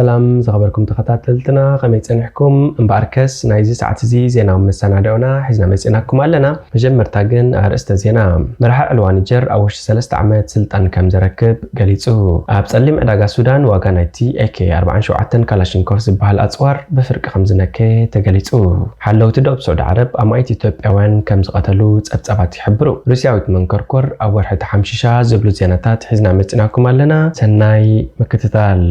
ሰላም ዝኸበርኩም ተኸታተልትና፣ ከመይ ጸኒሕኩም? እምበኣርከስ ናይዚ ሰዓት እዚ ዜናዊ መሰናድኦና ሒዝና መጺእናኩም ኣለና። መጀመርታ ግን ኣርእስተ ዜና። መራሒ ዕልዋ ኒጀር ኣብ ውሽጢ ሰለስተ ዓመት ስልጣን ከም ዘረክብ ገሊጹ። ኣብ ጸሊም ዕዳጋ ሱዳን ዋጋ ናይቲ ኤ ኬ ኣርባዓን ሸውዓተን ካላሽንኮቭ ዝበሃል ኣጽዋር ብፍርቂ ከም ዝነከየ ተገሊጹ። ሓለውቲ ዶብ ስዑዲ ዓረብ ኣማኢት ኢትዮጵያውያን ከም ዝቐተሉ ጸብጻባት ይሕብሩ። ሩስያዊት መንኮርኮር ኣብ ወርሒ ተሓምሺሻ ዝብሉ ዜናታት ሒዝና መጺናኩም ኣለና። ሰናይ ምክትታል።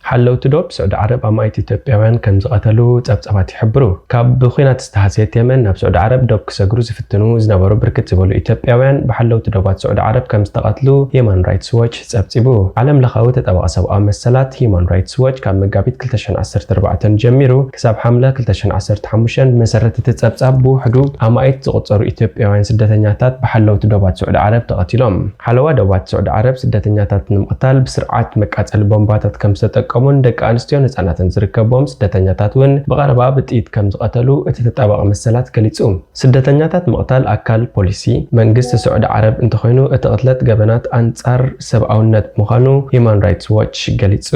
ሓለውቲ ዶብ ስዑዲ ዓረብ ኣማኢት ኢትዮጵያውያን ከም ዝቐተሉ ጸብጻባት ይሕብሩ። ካብ ብኲናት ዝተሃስየት የመን ናብ ስዑዲ ዓረብ ዶብ ክሰግሩ ዝፍትኑ ዝነበሩ ብርክት ዝበሉ ኢትዮጵያውያን ብሓለውቲ ዶባት ስዑዲ ዓረብ ከም ዝተቐትሉ ሂዩማን ራይትስ ዎች ጸብጺቡ። ዓለም ለኻዊ ተጣባቒ ሰብኣዊ መሰላት ሂዩማን ራይትስ ዎች ካብ መጋቢት ክልተ ሽሕን ዓሰርተ ኣርባዕተን ጀሚሩ ክሳብ ሓምለ ክልተ ሽሕን ዓሰርተ ሓሙሽተን ብመሰረት እቲ ጸብጻብ ብውሕዱ ኣማኢት ዝቑጸሩ ኢትዮጵያውያን ስደተኛታት ብሓለውቲ ዶባት ስዑዲ ዓረብ ተቐቲሎም። ሓለዋ ዶባት ስዑዲ ዓረብ ስደተኛታት ንምቕታል ብስርዓት መቃጸሊ ቦምባታት ከም ዝተጠቀሙን ደቂ ኣንስትዮን ህጻናትን ዝርከቦም ስደተኛታት እውን ብቐረባ ብጥይት ከም ዝቐተሉ እቲ ተጣባቒ መሰላት ገሊጹ። ስደተኛታት ምቕታል ኣካል ፖሊሲ መንግስቲ ስዑዲ ዓረብ እንተኾይኑ፣ እቲ ቅትለት ገበናት ኣንጻር ሰብኣውነት ምዃኑ ሂዩማን ራይትስ ዎች ገሊጹ።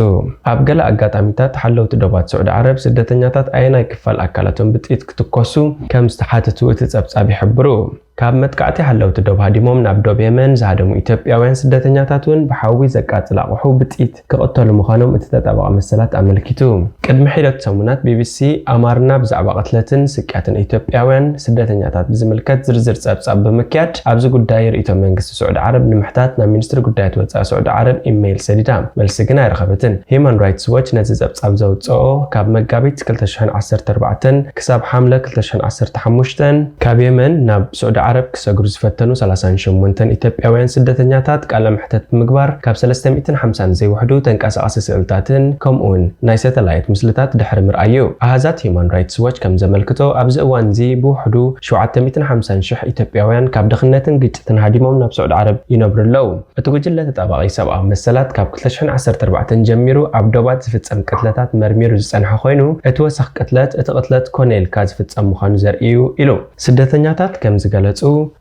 ኣብ ገለ ኣጋጣሚታት ሓለውቲ ዶባት ስዑዲ ዓረብ ስደተኛታት ኣየናይ ክፋል ኣካላቶም ብጥይት ክትኮሱ ከም ዝተሓትቱ እቲ ጸብጻብ ይሕብሩ። ካብ መጥቃዕቲ ሓለውቲ ዶብ ሃዲሞም ናብ ዶብ የመን ዝሃደሙ ኢትዮጵያውያን ስደተኛታት እውን ብሓዊ ዘቃጽል ኣቑሑ ብጥይት ክቕተሉ ምዃኖም እቲ ተጣባቒ መሰላት ኣመልኪቱ። ቅድሚ ሒደት ሰሙናት ቢቢሲ ኣማርና ብዛዕባ ቅትለትን ስቅያትን ኢትዮጵያውያን ስደተኛታት ብዝምልከት ዝርዝር ጸብጻብ ብምክያድ ኣብዚ ጉዳይ ርእይቶ መንግስቲ ስዑዲ ዓረብ ንምሕታት ናብ ሚኒስትሪ ጉዳያት ወጻኢ ስዑዲ ዓረብ ኢሜይል ሰዲዳ። መልሲ ግን ኣይረኸበትን። ሂዩማን ራይትስ ዎች ነዚ ጸብጻብ ዘውጽኦ ካብ መጋቢት ክልተ ሽሕን ዓሰርተ ኣርባዕተን ክሳብ ሓምለ ክልተ ሽሕን ዓሰርተ ሓሙሽተን ካብ የመን ናብ ስዑዲ ዓረብ ክሰግሩ ዝፈተኑ ሰላሳን ሸሞንተን ኢትዮጵያውያን ስደተኛታት ቃለ መሕተት ብምግባር ካብ ሰለስተ ሚእትን ሓምሳን ዘይውሕዱ ተንቀሳቓሲ ስእልታትን ከምኡውን ናይ ሳተላይት ምስልታት ድሕሪ ምርኣዩ። ኣሃዛት ሂዩማን ራይትስ ዎች ከም ዘመልክቶ ኣብዚ እዋን እዚ ብውሕዱ ሸውዓተ ሚእትን ሓምሳን ሽሕ ኢትዮጵያውያን ካብ ድኽነትን ግጭትን ሃዲሞም ናብ ስዑዲ ዓረብ ይነብሩ ኣለዉ። እቲ ጉጅለ ተጣባቒ ሰብኣዊ መሰላት ካብ ክልተ ሽሕን ዓሰርተ ኣርባዕተን ጀሚሩ ኣብ ዶባት ዝፍጸም ቅትለታት መርሚሩ ዝጸንሐ ኮይኑ፣ እቲ ወሰኽ ቅትለት እቲ ቅትለት ኮነ ኢልካ ዝፍጸም ምዃኑ ዘርኢ እዩ ኢሉ። ስደተኛታት ከም ዝገለጹ፣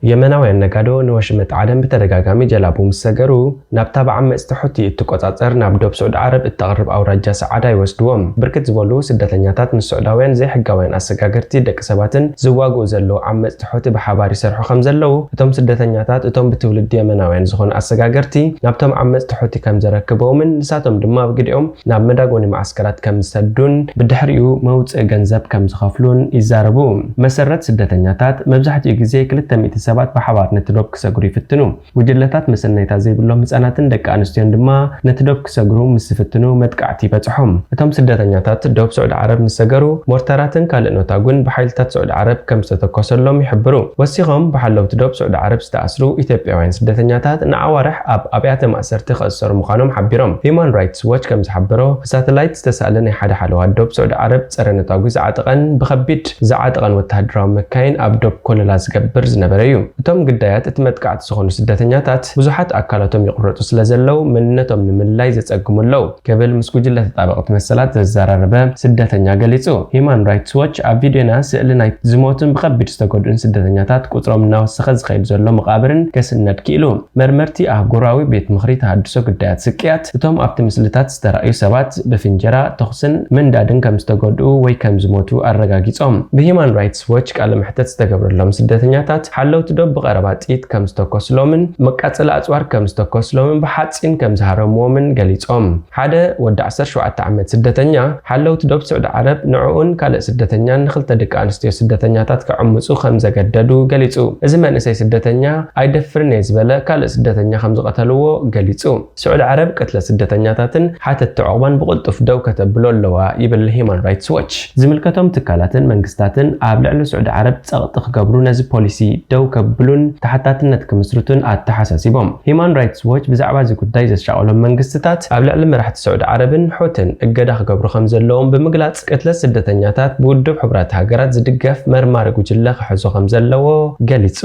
የመናውያን ነጋዶ ንወሽመጥ ዓደን ብተደጋጋሚ ጀላቡ ምስ ሰገሩ፣ ናብታ ብዓመጽቲ ሑቲ እትቆጻጸር ናብ ዶብ ስዑዲ ዓረብ እተቕርብ ኣውራጃ ሰዓዳ ይወስድዎም። ብርክት ዝበሉ ስደተኛታት ምስ ስዑዳውያን ዘይሕጋውያን ኣሰጋገርቲ ደቂ ሰባትን ዝዋግኡ ዘለዉ ዓመጽቲ ሑቲ ብሓባር ይሰርሑ ከም ዘለዉ፣ እቶም ስደተኛታት እቶም ብትውልዲ የመናውያን ዝኾኑ ኣሰጋገርቲ ናብቶም ዓመጽቲ ሑቲ ከም ዘረክበዎምን ንሳቶም ድማ ኣብ ግዲኦም ናብ መዳጎኒ መዓስከራት ከም ዝሰዱን ብድሕሪኡ መውጽኢ ገንዘብ ከም ዝኸፍሉን ይዛረቡ። መሰረት ስደተኛታት መብዛሕትኡ ግዜ ክልተ ሚእቲ ሰባት ብሓባር ነቲ ዶብ ክሰግሩ ይፍትኑ። ጉጅለታት መሰነይታ ዘይብሎም ህጻናትን ደቂ ኣንስትዮን ድማ ነቲ ዶብ ክሰግሩ ምስ ዝፍትኑ መጥቃዕቲ ይበጽሖም። እቶም ስደተኛታት ዶብ ስዑዲ ዓረብ ምስ ሰገሩ ሞርታራትን ካልእ ነታጉን ብሓይልታት ስዑዲ ዓረብ ከም ዝተተኮሰሎም ይሕብሩ። ወሲኾም ብሓለውቲ ዶብ ስዑዲ ዓረብ ዝተኣስሩ ኢትዮጵያውያን ስደተኛታት ንኣዋርሕ ኣብ ኣብያተ ማእሰርቲ ክእሰሩ ምዃኖም ሓቢሮም። ሂዩማን ራይትስ ዎች ከም ዝሓበሮ ብሳተላይት ዝተሳእለ ናይ ሓደ ሓለዋ ዶብ ስዑዲ ዓረብ ጸረ ነታጉ ዝዓጠቐን ብኸቢድ ዝዓጠቐን ወተሃደራዊ መካይን ኣብ ዶብ ኮለላ ዝገብር ዝነበረ እዩ። እቶም ግዳያት እቲ መጥቃዕቲ ዝኾኑ ስደተኛታት ብዙሓት ኣካላቶም ይቑረጹ ስለ ዘለዉ መንነቶም ንምልላይ ዘጸግሙ ኣለዉ ክብል ምስ ጉጅለ ተጣበቕቲ መሰላት ዘዘራረበ ስደተኛ ገሊጹ። ሂዩማን ራይትስ ዎች ኣብ ቪድዮና ስእሊ ናይ ዝሞቱን ብኸቢድ ዝተጎድኡን ስደተኛታት ቁጽሮም እናወሰኸ ዝኸይድ ዘሎ መቓብርን ከስነድ ክኢሉ። መርመርቲ ኣህጉራዊ ቤት ምኽሪ ተሃድሶ ግዳያት ስቅያት እቶም ኣብቲ ምስልታት ዝተራእዩ ሰባት ብፍንጀራ፣ ተኹስን ምንዳድን ከም ዝተጎድኡ ወይ ከም ዝሞቱ ኣረጋጊጾም። ብሂዩማን ራይትስ ዎች ቃለ መሕተት ዝተገብረሎም ስደተኛታት ሓለውቲ ዶብ ብቐረባ ጥይት ከም ዝተኮስሎምን መቃጸሊ ኣጽዋር ከም ዝተኮስሎምን ብሓጺን ከም ዝሃረምዎምን ገሊጾም። ሓደ ወዲ ዓሰርተ ሸውዓተ ዓመት ስደተኛ ሓለውቲ ዶብ ስዑዲ ዓረብ ንዕኡን ካልእ ስደተኛን ንኽልተ ደቂ ኣንስትዮ ስደተኛታት ክዕምጹ ከም ዘገደዱ ገሊጹ። እዚ መንእሰይ ስደተኛ ኣይደፍርን እየ ዝበለ ካልእ ስደተኛ ከም ዝቐተልዎ ገሊጹ። ስዑዲ ዓረብ ቅትለት ስደተኛታትን ሓተትቲ ዑቕባን ብቕልጡፍ ደው ከተብሎ ኣለዋ ይብል ሂዩማን ራይትስ ዎች። ዝምልከቶም ትካላትን መንግስታትን ኣብ ልዕሊ ስዑዲ ዓረብ ጸቕጢ ክገብሩ ነዚ ፖሊሲ ደው ከብሉን ተሓታትነት ክምስርቱን ኣተሓሳሲቦም። ሂዩማን ራይትስ ዎች ብዛዕባ እዚ ጉዳይ ዘሻቐሎም መንግስትታት ኣብ ልዕሊ መራሕቲ ስዑዲ ዓረብን ሑትን እገዳ ክገብሩ ከም ዘለዎም ብምግላጽ፣ ቅትለት ስደተኛታት ብውድብ ሕቡራት ሃገራት ዝድገፍ መርማሪ ጉጅለ ክሕዞ ከም ዘለዎ ገሊጹ።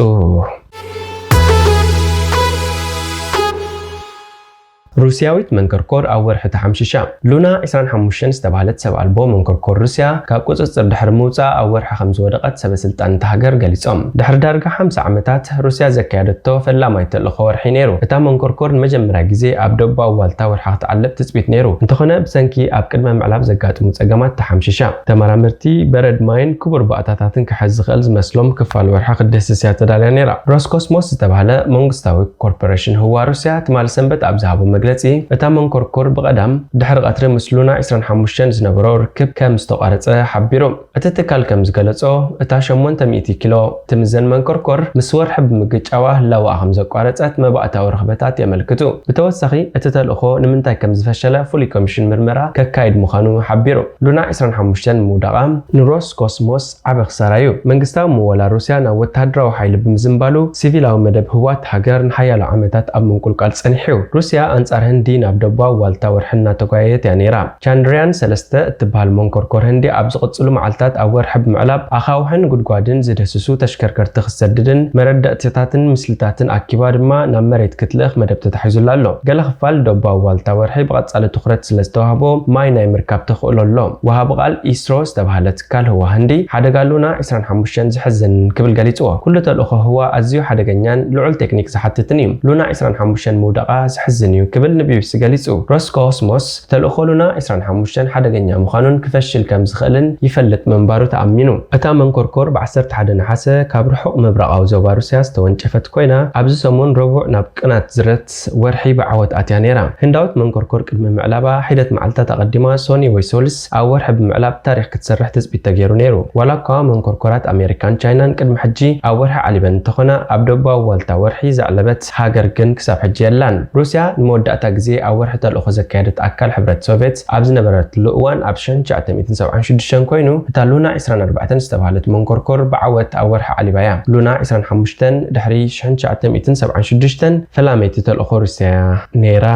ሩስያዊት መንኮርኮር ኣብ ወርሒ ተሓምሺሻ። ሉና ዕስራን ሓሙሽተን ዝተባህለት ሰብ ኣልቦ መንኮርኮር ሩስያ ካብ ቁጽጽር ድሕሪ ምውጻእ ኣብ ወርሒ ከም ዝወደቐት ሰበ ስልጣን እታ ሃገር ገሊጾም። ድሕሪ ዳርጋ ሓምሳ ዓመታት ሩስያ ዘካየደቶ ፈላማይ ተልእኾ ወርሒ ነይሩ። እታ መንኮርኮር ንመጀመርያ ግዜ ኣብ ደቡባዊ ዋልታ ወርሒ ክትዓልብ ትጽቢት ነይሩ። እንተኾነ ብሰንኪ ኣብ ቅድመ ምዕላብ ዘጋጥሙ ጸገማት ተሓምሺሻ። ተመራመርቲ በረድ ማይን ክቡር ባእታታትን ክሕዝ ዝኽእል ዝመስሎም ክፋል ወርሒ ክትድህስስ እያ ተዳልያ ነይራ። ሮስኮስሞስ ዝተባህለ መንግስታዊ ኮርፖሬሽን ህዋ ሩስያ ትማሊ ሰንበት ኣብ ዝሃቦ መግለጺ፣ እታ መንኮርኮር ብቐዳም ድሕሪ ቀትሪ ምስ ሉና ዕስራን ሓሙሽተን ዝነበሮ ርክብ ከም ዝተቋረጸ ሓቢሩ። እቲ ትካል ከም ዝገለጾ፣ እታ ሸሞንተ ሚእቲ ኪሎ ትምዘን መንኮርኮር ምስ ወርሒ ብምግጫዋ ህላወኣ ከም ዘቋረጸት መባእታዊ ርኽበታት የመልክቱ። ብተወሳኺ፣ እቲ ተልእኾ ንምንታይ ከም ዝፈሸለ ፍሉይ ኮሚሽን ምርመራ ከካይድ ምዃኑ ሓቢሩ። ሉና ዕስራን ሓሙሽተን ምውዳቓ ንሮስ ኮስሞስ ዓቢ ክሳራ እዩ። መንግስታዊ ምወላ ሩስያ ናብ ወተሃደራዊ ሓይሊ ብምዝንባሉ፣ ሲቪላዊ መደብ ህዋት ሃገር ንሓያሎ ዓመታት ኣብ ምንቁልቋል ጸኒሑ እዩ። ሩስያ ኣንጻር ህንዲ ናብ ደቡባዊ ዋልታ ወርሒ እናተጓየየት እያ ነይራ። ቻንድርያን ሰለስተ እትበሃል መንኮርኮር ህንዲ ኣብ ዝቕጽሉ መዓልታት ኣብ ወርሒ ብምዕላብ ኣኻውሕን ጉድጓድን ዝድህስሱ ተሽከርከርቲ ክትሰድድን መረዳእታታትን ምስልታትን ኣኪባ ድማ ናብ መሬት ክትልእኽ መደብ ተታሒዙላ ኣሎ። ገለ ክፋል ደቡባዊ ዋልታ ወርሒ ብቐጻሊ ትኹረት ስለ ዝተዋህቦ ማይ ናይ ምርካብ ተኽእሎ ኣሎ። ወሃቢ ቃል ኢስሮ ዝተባህለ ትካል ህዋ ህንዲ ሓደጋ ሉና ዕስራን ሓሙሽተን ዘሕዝን ክብል ገሊጽዎ። ኩሉ ተልእኾ ህዋ ኣዝዩ ሓደገኛን ልዑል ቴክኒክ ዝሓትትን እዩ። ሉና ዕስራን ሓሙሽተን ምውዳቓ ዘሕዝን እዩ ክብል ንቢቢሲ ገሊጹ። ሮስኮስሞስ ተልእኾ ሉና ዕስራን ሓሙሽተን ሓደገኛ ምዃኑን ክፈሽል ከም ዝኽእልን ይፈልጥ ምንባሩ ተኣሚኑ። እታ መንኮርኮር ብ ዓሰርተ ሓደ ነሓሰ ካብ ርሑቕ ምብራቓዊ ዞባ ሩስያ ዝተወንጨፈት ኮይና፣ ኣብዚ ሰሙን ረቡዕ ናብ ቅናት ዝረት ወርሒ ብዓወት ኣትያ ነይራ። ህንዳዊት መንኮርኮር ቅድሚ ምዕላባ ሒደት መዓልታት ኣቐዲማ ሶኒ ወይ ሶልስ ኣብ ወርሒ ብምዕላብ ታሪኽ ክትሰርሕ ትጽቢት ተገይሩ ነይሩ። ዋላ እኳ መንኮርኮራት ኣሜሪካን ቻይናን ቅድሚ ሕጂ ኣብ ወርሒ ዓሊበን እንተኾና፣ ኣብ ደቡባዊ ዋልታ ወርሒ ዘዕለበት ሃገር ግን ክሳብ ሕጂ የላን። ሩስያ ንመወዳእታ ግዜ ኣብ ወርሒ ተልእኾ ዘካየደት ኣካል ሕብረት ሶቭየት ኣብ ዝነበረትሉ እዋን ኣብ ሽሕን ትሽዓተ ሚእትን ሰብዓን ሽዱሽተን ኮይኑ፣ እታ ሉና ዕስራን ኣርባዕተን ዝተባህለት መንኮርኮር ብዓወት ኣብ ወርሒ ዓሊባ እያ። ሉና ዕስራን ሓሙሽተን ድሕሪ ሽሕን ትሽዓተ ሚእትን ሰብዓን ሽዱሽተን ፈላመይቲ ተልእኾ ሩስያ ነይራ።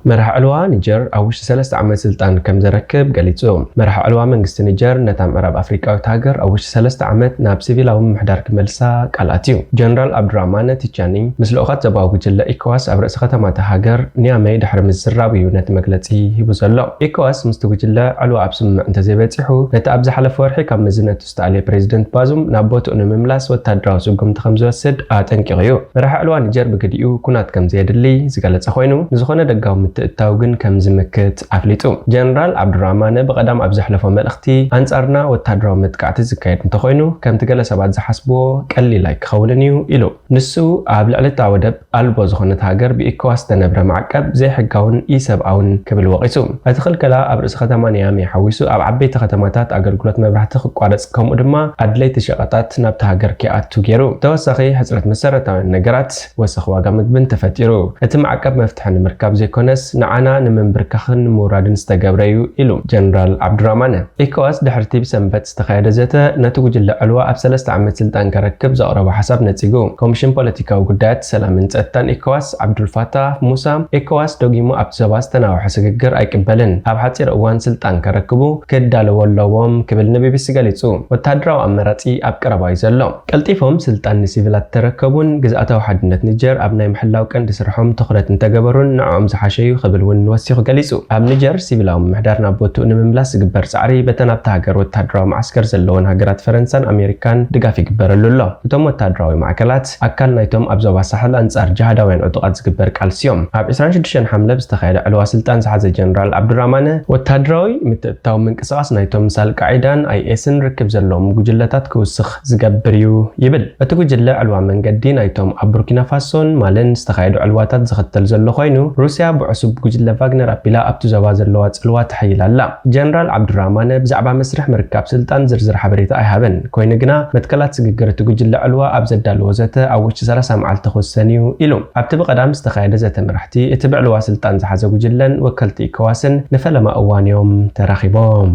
መራሕ ዕልዋ ኒጀር ኣብ ውሽጢ ሰለስተ ዓመት ስልጣን ከም ዘረክብ ገሊጹ። መራሕ ዕልዋ መንግስቲ ኒጀር ነታ ምዕራብ ኣፍሪቃዊት ሃገር ኣብ ውሽጢ ሰለስተ ዓመት ናብ ሲቪላዊ ምምሕዳር ክመልሳ ቃል ኣትዩ። ጀነራል ኣብዱራማነ ቲቻኒ ምስ ልኡኻት ዞባዊ ጉጅለ ኢኮዋስ ኣብ ርእሲ ከተማ እታ ሃገር ኒያመይ ድሕሪ ምዝራብ እዩ ነቲ መግለጺ ሂቡ ዘሎ። ኢኮዋስ ምስቲ ጉጅለ ዕልዋ ኣብ ስምምዕ እንተዘይበጺሑ፣ ነቲ ኣብ ዝሓለፈ ወርሒ ካብ መዝነቱ ዝተኣልየ ፕሬዚደንት ባዙም ናብ ቦትኡ ንምምላስ ወታደራዊ ስጉምቲ ከም ዝወስድ ኣጠንቂቑ እዩ። መራሒ ዕልዋ ኒጀር ብግዲኡ ኩናት ከም ዘየድሊ ዝገለጸ ኮይኑ፣ ንዝኾነ ደጋዊ ምትእትታው ግን ከም ዝምክት ኣፍሊጡ። ጀነራል ኣብዱራማነ ብቐዳም ኣብ ዘሕለፎ መልእኽቲ፣ ኣንጻርና ወታደራዊ መጥቃዕቲ ዝካየድ እንተኾይኑ፣ ከምቲ ገለ ሰባት ዝሓስብዎ ቀሊል ኣይክኸውንን እዩ ኢሉ። ንሱ ኣብ ልዕሊ እታ ወደብ ኣልቦ ዝኾነት ሃገር ብኢኮዋስ ዝተነብረ ማዕቀብ ዘይሕጋውን ኢሰብኣውን ክብል ወቒሱ። እቲ ክልከላ ኣብ ርእሲ ከተማ ኒያሜ ሓዊሱ ኣብ ዓበይቲ ከተማታት ኣገልግሎት መብራህቲ ክቋረጽ፣ ከምኡ ድማ ኣድለይቲ ሸቐጣት ናብቲ ሃገር ከይኣቱ ገይሩ። ተወሳኺ ሕጽረት መሰረታውያን ነገራት፣ ወሰኽ ዋጋ ምግብን ተፈጢሩ። እቲ ማዕቀብ መፍትሒ ንምርካብ ዘይኮነስ ንዓና ንምንብርካኽን ንምውራድን ዝተገብረ እዩ ኢሉ ጀነራል ዓብዱራማነ። ኢኮዋስ ድሕርቲ ብሰንበት ዝተኻየደ ዘተ ነቲ ጉጅለ ዕልዋ ኣብ ሰለስተ ዓመት ስልጣን ከረክብ ዘቕረቦ ሓሳብ ነጺጉ። ኮሚሽን ፖለቲካዊ ጉዳያት ሰላምን ጸጥታን ኢኮዋስ ዓብዱልፋታህ ሙሳ፣ ኢኮዋስ ደጊሙ ኣብቲ ዞባ ዝተናውሐ ስግግር ኣይቅበልን፣ ኣብ ሓጺር እዋን ስልጣን ከረክቡ ክዳለዉ ኣለዎም ክብል ንቢቢሲ ገሊጹ። ወተሃደራዊ ኣመራጺ ኣብ ቀረባ እዩ ዘሎ። ቀልጢፎም ስልጣን ንሲቪላት ተረከቡን ግዝኣታዊ ሓድነት ኒጀር ኣብ ናይ ምሕላው ቀንዲ ስርሖም ትኹረት እንተገበሩን ንዕኦም ዝሓሸ እዩ ክብል እውን ወሲኹ ገሊጹ። ኣብ ኒጀር ሲቪላዊ ምምሕዳር ናብ ቦትኡ ንምምላስ ዝግበር ጻዕሪ በተን ኣብታ ሃገር ወተሃደራዊ መዓስከር ዘለወን ሃገራት ፈረንሳን ኣሜሪካን ድጋፍ ይግበረሉ ኣሎ። እቶም ወተሃደራዊ ማዕከላት ኣካል ናይቶም ኣብ ዞባ ሳሕል ኣንጻር ጅሃዳውያን ዕጡቓት ዝግበር ቃልሲ እዮም። ኣብ ዕስራን ሽዱሽተን ሓምለ ብዝተኻየደ ዕልዋ ስልጣን ዝሓዘ ጀነራል ዓብዱራማነ፣ ወተሃደራዊ ምትእትታው ምንቅስቓስ ናይቶም ምስ ኣልቃዒዳን ኣይኤስን ርክብ ዘለዎም ጉጅለታት ክውስኽ ዝገብር እዩ ይብል። እቲ ጉጅለ ዕልዋ መንገዲ ናይቶም ኣብ ቡርኪና ፋሶን ማልን ዝተኻየዱ ዕልዋታት ዝኽተል ዘሎ ኮይኑ፣ ሩስያ ብዕሱብ ጉጅለ ቫግነር ኣቢላ ኣብቲ ዞባ ዘለዋ ጽልዋ ተሐይል ኣላ። ጀነራል ዓብዱራማነ ብዛዕባ መስርሕ ምርካብ ስልጣን ዝርዝር ሓበሬታ ኣይሃበን። ኮይኑ ግና፣ መትከላት ስግግር እቲ ጉጅለ ዕልዋ ኣብ ዘዳለዎ ዘተ፣ ኣብ ውሽጢ ሰላሳ መዓልቲ ክውሰን እዩ ኢሉ። ኣብቲ ብቐዳም ዝተኻየደ ዘተ መራሕቲ እቲ ብዕልዋ ስልጣን ዝሓዘ ጉጅለን ወከልቲ ኢኮዋስን ንፈለማ እዋን እዮም ተራኺቦም።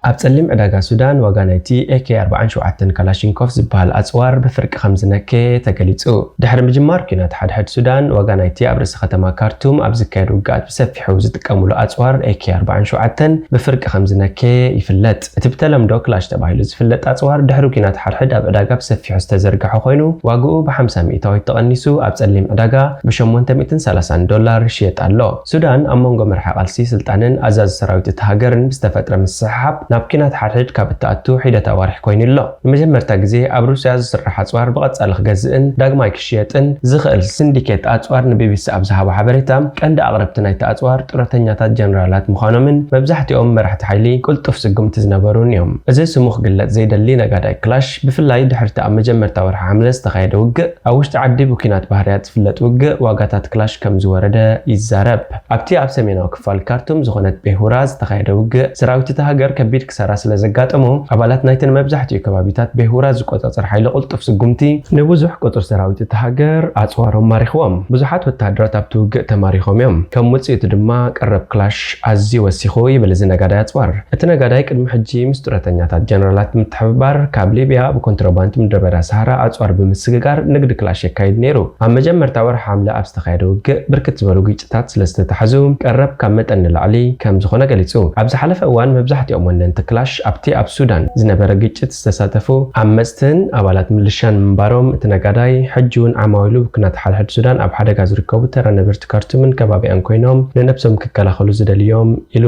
ኣብ ጸሊም ዕዳጋ ሱዳን ዋጋ ናይቲ ኤ ኬ ኣርባዓን ሸውዓተን ካላሽንኮቭ ዝበሃል ኣጽዋር ብፍርቂ ከም ዝነከየ ተገሊጹ። ድሕሪ ምጅማር ኲናት ሓድሕድ ሱዳን፣ ዋጋ ናይቲ ኣብ ርእሲ ከተማ ካርቱም ኣብ ዝካየድ ውግኣት ብሰፊሑ ዝጥቀሙሉ ኣጽዋር ኤ ኬ ኣርባዓን ሸውዓተን ብፍርቂ ከም ዝነከየ ይፍለጥ። እቲ ብተለምዶ ክላሽ ተባሂሉ ዝፍለጥ ኣጽዋር ድሕሪ ኲናት ሓድሕድ ኣብ ዕዳጋ ብሰፊሑ ዝተዘርግሐ ኮይኑ፣ ዋግኡ ብ ሓምሳ ሚእታዊት ተቐኒሱ ኣብ ጸሊም ዕዳጋ ብ ሸሞንተ ሚእትን ሰላሳን ዶላር ይሽየጥ ኣሎ። ሱዳን ኣብ መንጎ መርሓ ቃልሲ ስልጣንን ኣዛዚ ሰራዊት እታ ሃገርን ብዝተፈጥረ ምስሕሓብ ናብ ኲናት ሓድሕድ ካብ እትኣቱ ሒደት ኣዋርሕ ኮይኑ ኣሎ። ንመጀመርታ ግዜ ኣብ ሩስያ ዝስራሕ ኣጽዋር ብቐጻሊ ክገዝእን ዳግማይ ክሽየጥን ዝኽእል ሲንዲኬት ኣጽዋር ንቢቢሲ ኣብ ዝሃቦ ሓበሬታ፣ ቀንዲ ኣቕረብቲ ናይቲ ኣጽዋር ጡረተኛታት ጀነራላት ምዃኖምን መብዛሕትኦም መራሕቲ ሓይሊ ቅልጡፍ ስጉምቲ ዝነበሩን እዮም። እዚ ስሙ ክግለጽ ዘይደሊ ነጋዳይ ክላሽ፣ ብፍላይ ድሕሪቲ ኣብ መጀመርታ ወርሒ ሓምለ ዝተኻየደ ውግእ፣ ኣብ ውሽጢ ዓዲ ብኲናት ባህርያት ዝፍለጥ ውግእ ዋጋታት ክላሽ ከም ዝወረደ ይዛረብ። ኣብቲ ኣብ ሰሜናዊ ክፋል ካርቱም ዝኾነት ቤሁራ ዝተኻየደ ውግእ፣ ሰራዊት እታ ሃገር ከቢድ ክሳራ ስለ ዘጋጠሞ፣ ኣባላት ናይቲ ንመብዛሕትኡ ከባቢታት ቤሁራ ዝቆጻጸር ሓይሊ ቅልጡፍ ስጉምቲ ንብዙሕ ቁጽሪ ሰራዊት እታ ሃገር ኣጽዋሮም ማሪኽዎም። ብዙሓት ወተሃደራት ኣብቲ ውግእ ተማሪኾም እዮም። ከም ውጽኢቱ ድማ ቀረብ ክላሽ ኣዝዩ ወሲኹ ይብል እዚ ነጋዳይ ኣጽዋር። እቲ ነጋዳይ ቅድሚ ሕጂ ምስ ጡረተኛታት ጀነራላት ብምትሕብባር ካብ ሊብያ ብኮንትሮባንድ ምድረ በዳ ሰሃራ ኣጽዋር ብምስግጋር ንግዲ ክላሽ የካይድ ነይሩ። ኣብ መጀመርታ ወርሒ ሓምለ ኣብ ዝተኻየደ ውግእ ብርክት ዝበሉ ግጭታት ስለ ዝተታሕዙ ቀረብ ካብ መጠን ንላዕሊ ከም ዝኾነ ገሊጹ። ኣብ ዝሓለፈ እዋን መብዛሕትኦም ወነንቲ ክላሽ ኣብቲ ኣብ ሱዳን ዝነበረ ግጭት ዝተሳተፉ ዓመጽትን ኣባላት ምልሻን ምንባሮም እቲ ነጋዳይ፣ ሕጂ እውን ዓማዊሉ ብኲናት ሓድሕድ ሱዳን ኣብ ሓደጋ ዝርከቡ ተራ ነበርቲ ካርቱምን ከባቢኣን ኮይኖም ንነብሶም ክከላኸሉ ዝደልዮም ኢሉ።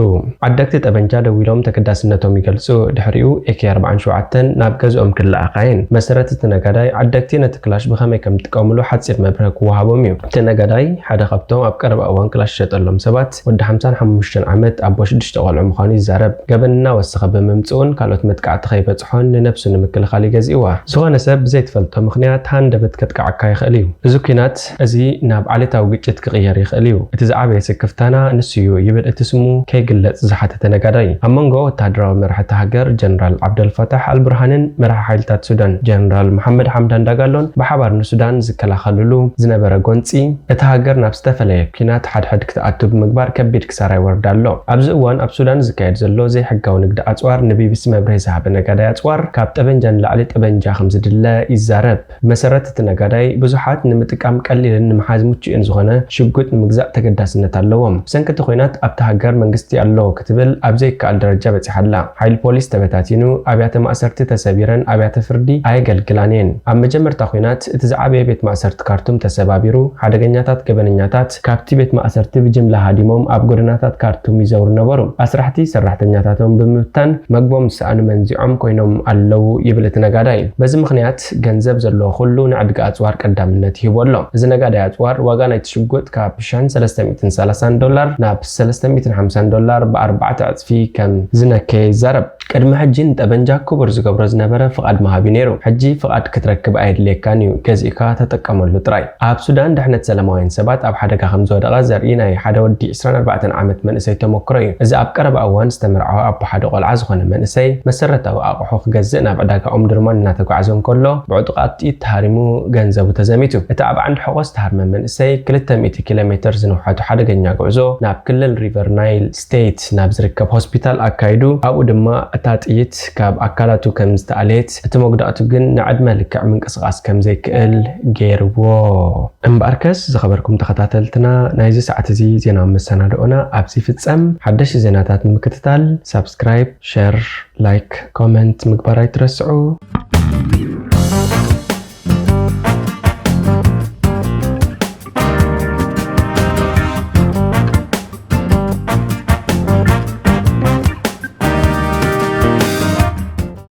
ዓደግቲ ጠበንጃ ደዊሎም ተገዳስነቶም ይገልጹ። ድሕሪኡ ኤ ኬ ኣርባዓን ሸውዓተን ናብ ገዝኦም ክለኣኻ እየን። መሰረት እቲ ነጋዳይ፣ ዓደግቲ ነቲ ክላሽ ብኸመይ ከም ዝጥቀምሉ ሓጺር መብርሂ ክወሃቦም እዩ። እቲ ነጋዳይ ሓደ ካብቶም ኣብ ቀረባ እዋን ክላሽ ዝሸጠሎም ሰባት ወዲ ሓምሳን ሓሙሽተን ዓመት ኣቦ ሽዱሽተ ቆልዑ ምዃኑ ይዛረብ። ገበን እናወሰኸ ብምምጽኡን ካልኦት መጥቃዕቲ ከይበጽሖን ንነብሱ ንምክልኻል እዩ ገዚእዋ። ዝኾነ ሰብ ብዘይትፈልጦ ምኽንያት ሃንደበት ከጥቅዓካ ይኽእል እዩ። እዚ ኲናት እዚ ናብ ዓሌታዊ ግጭት ክቕየር ይኽእል እዩ። እቲ ዝዓበየ ስክፍታና ንሱ እዩ ይብል እቲ ስሙ ከይግለጽ ዝሓተተ ነጋዳይ። ኣብ መንጎ ወተሃደራዊ መራሒ እታ ሃገር ጀነራል ዓብደልፋታሕ ኣልቡርሃንን መራሒ ሓይልታት ሱዳን ጀነራል መሓመድ ሓምዳን ዳጋሎን ብሓባር ንሱዳን ዝከላኸልሉ ዝነበረ ጎንጺ፣ እታ ሃገር ናብ ዝተፈለየ ኲናት ሓድሕድ ክትኣቱ ብምግባር ከቢድ ክሳራ ይወርዳ ኣሎ። ኣብዚ እዋን ኣብ ሱዳን ዝካየድ ዘሎ ዘይሕጋዊ ንግዲ ኣጽዋር ንቢቢሲ መብርሂ ዝሃበ ነጋዳይ ኣጽዋር፣ ካብ ጠበንጃ ንላዕሊ ጠበንጃ ከም ዝድለ ይዛረብ። ብመሰረት እቲ ነጋዳይ፣ ብዙሓት ንምጥቃም ቀሊልን ንምሓዝ ምቹእን ዝኾነ ሽጉጥ ንምግዛእ ተገዳስነት ኣለዎም። ብሰንኪ እቲ ኲናት ኣብታ ሃገር መንግስቲ ኣሎ ክትብል ኣብ ዘይከኣል ደረጃ በጺሓ ኣላ። ሓይሊ ፖሊስ ተበታቲኑ፣ ኣብያተ ማእሰርቲ ተሰቢረን ኣብያተ ፍርዲ ኣየገልግላን እየን። ኣብ መጀመርታ ኲናት እቲ ዝዓበየ ቤት ማእሰርቲ ካርቱም ተሰባቢሩ፣ ሓደገኛታት ገበነኛታት ካብቲ ቤት ማእሰርቲ ብጅምላ ሃዲሞም ኣብ ጎደናታት ካርቱም ይዘውሩ ነበሩ። ኣስራሕቲ ሰራሕተኛታቶም ብምብታን መግቦም ዝሰኣኑ መንዚዖም ኮይኖም ኣለዉ ይብል እቲ ነጋዳይ። በዚ ምኽንያት ገንዘብ ዘለዎ ኩሉ ንዕድጊ ኣጽዋር ቀዳምነት ይህቦ ኣሎ። እዚ ነጋዳይ ኣጽዋር ዋጋ ናይቲ ሽጉጥ ካብ ሽሕን ሰለስተ ሚእትን ሰላሳን ዶላር ናብ ሰለስተ ሚእትን ሓምሳን ዶላር ብኣርባዕተ ዕጽፊ ከም ዝነከየ ይዛረብ። ቅድሚ ሕጂ ንጠበንጃ ክቡር ዝገብሮ ዝነበረ ፍቓድ ምሃብ እዩ ነይሩ። ሕጂ ፍቓድ ክትረክብ ኣየድልየካን እዩ፣ ገዚእካ ተጠቀመሉ ጥራይ። ኣብ ሱዳን ድሕነት ሰላማውያን ሰባት ኣብ ሓደጋ ከም ዝወደቐ ዘርኢ ናይ ሓደ ወዲ ዕስራን ኣርባዕተን ዓመት መንእሰይ ተመክሮ እዩ። እዚ ኣብ ቀረባ እዋን ዝተመርዓወ ኣቦ ሓደ ቆልዓ ዝኾነ መንእሰይ መሰረታዊ ኣቑሑ ክገዝእ ናብ ዕዳጋ ኦምዱርማን እናተጓዕዘ እንከሎ ብዕጡቓት ጥይት ተሃሪሙ ገንዘቡ ተዘሚቱ። እቲ ኣብ ዓንዲ ሕቖ ዝተሃርመ መንእሰይ ክልተ ሚእቲ ኪሎ ሜትር ዝንውሓቱ ሓደገኛ ጉዕዞ ናብ ክልል ሪቨር ናይል ስቴት ናብ ዝርከብ ሆስፒታል ኣካይዱ፣ ኣብኡ ድማ እታ ጥይት ካብ ኣካላቱ ከም ዝተኣልየት፣ እቲ መጉዳእቱ ግን ንዕድመ ልክዕ ምንቅስቓስ ከም ዘይክእል ገይርዎ። እምበኣርከስ ዝኸበርኩም ተኸታተልትና፣ ናይዚ ሰዓት እዚ ዜናዊ መሰናድኦና ኣብዚ ይፍጸም። ሓደሽቲ ዜናታት ንምክትታል ሳብስክራይብ፣ ሸር፣ ላይክ፣ ኮመንት ምግባር ኣይትረስዑ።